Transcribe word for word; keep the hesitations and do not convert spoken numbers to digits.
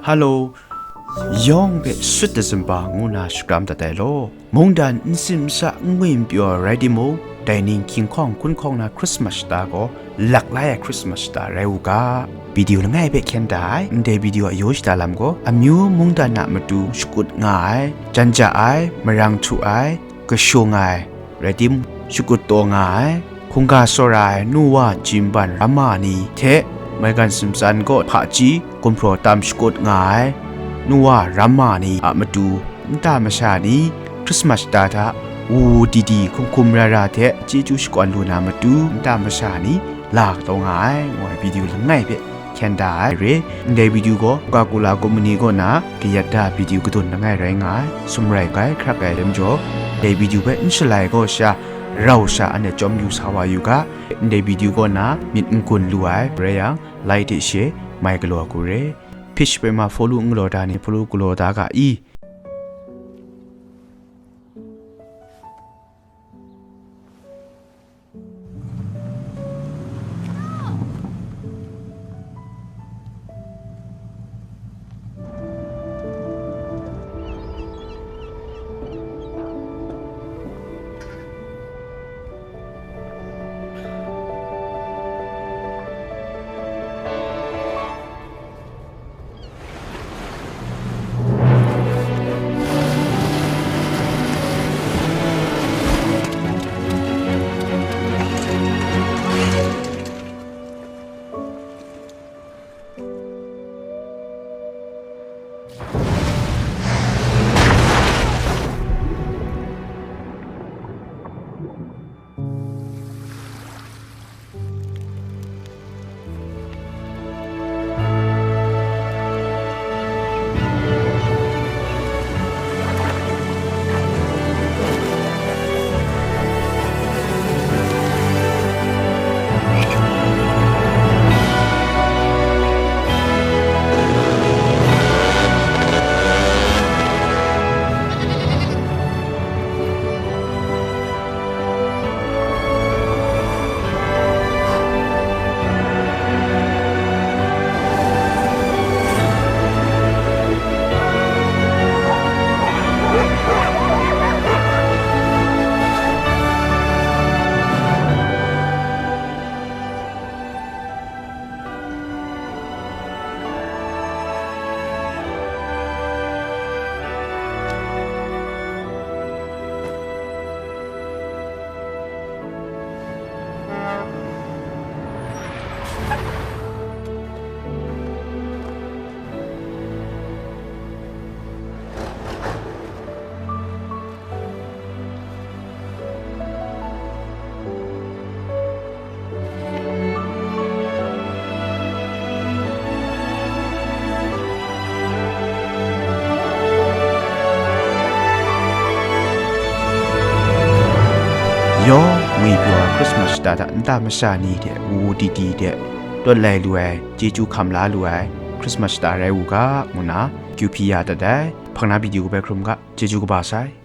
Hello, yawng hpe sut da zumba ngu na shakram dat ai law. Mungdan nsin nsa n ngwi n pyaw rai timung, dai ning hkying hkawng hkun hkawng na Christmas shata gaw, lak lai ai Christmas shata rai u ga. Video langai hpe hkyen da ai, ndai video a yaw shada lam gaw, amyu mungdan a matu shakut nga ai, jan ja ai, marang htu ai, kashung ai, rai tim, shakut taw nga ai, hkungga tsawra ai nu wa jimban ramma ni hte maigan sumtsan kaw hpaji gumhpraw tam shakut nga ai, nu wa ramma ni a matu nta masha ni Christmas shata hta wu didi hkum hkum ra ra hte chyeju shakawn lu na matu nta masha ni la kataw nga ai, ngu ai video langai hpe hkyen da ai re. Ndai video gaw Coca-Cola company kaw na kayat da video kadun langai rai nga ai, sumrai gai hkrak ai lam jaw, ndai video hpe n shalai gaw sha, rau sha anhte chyawm yu sa wa yu ga. Ndai video kaw na myit n gun lu ai rai yang, like hte share mai galaw hku re. Page hpe ma follow n galaw da ni, follow galaw da ga i. Yawng ngwi pyaw ai Christmas shata hta nta masha ni hte wu wu di di hte tawt lai lu ai, chyeju hkam la lu ai Christmas shata rai u ga, ngu na kyu hpyi ya dat ai. Hpang na video kabai hkrum ga, chyeju kaba sai.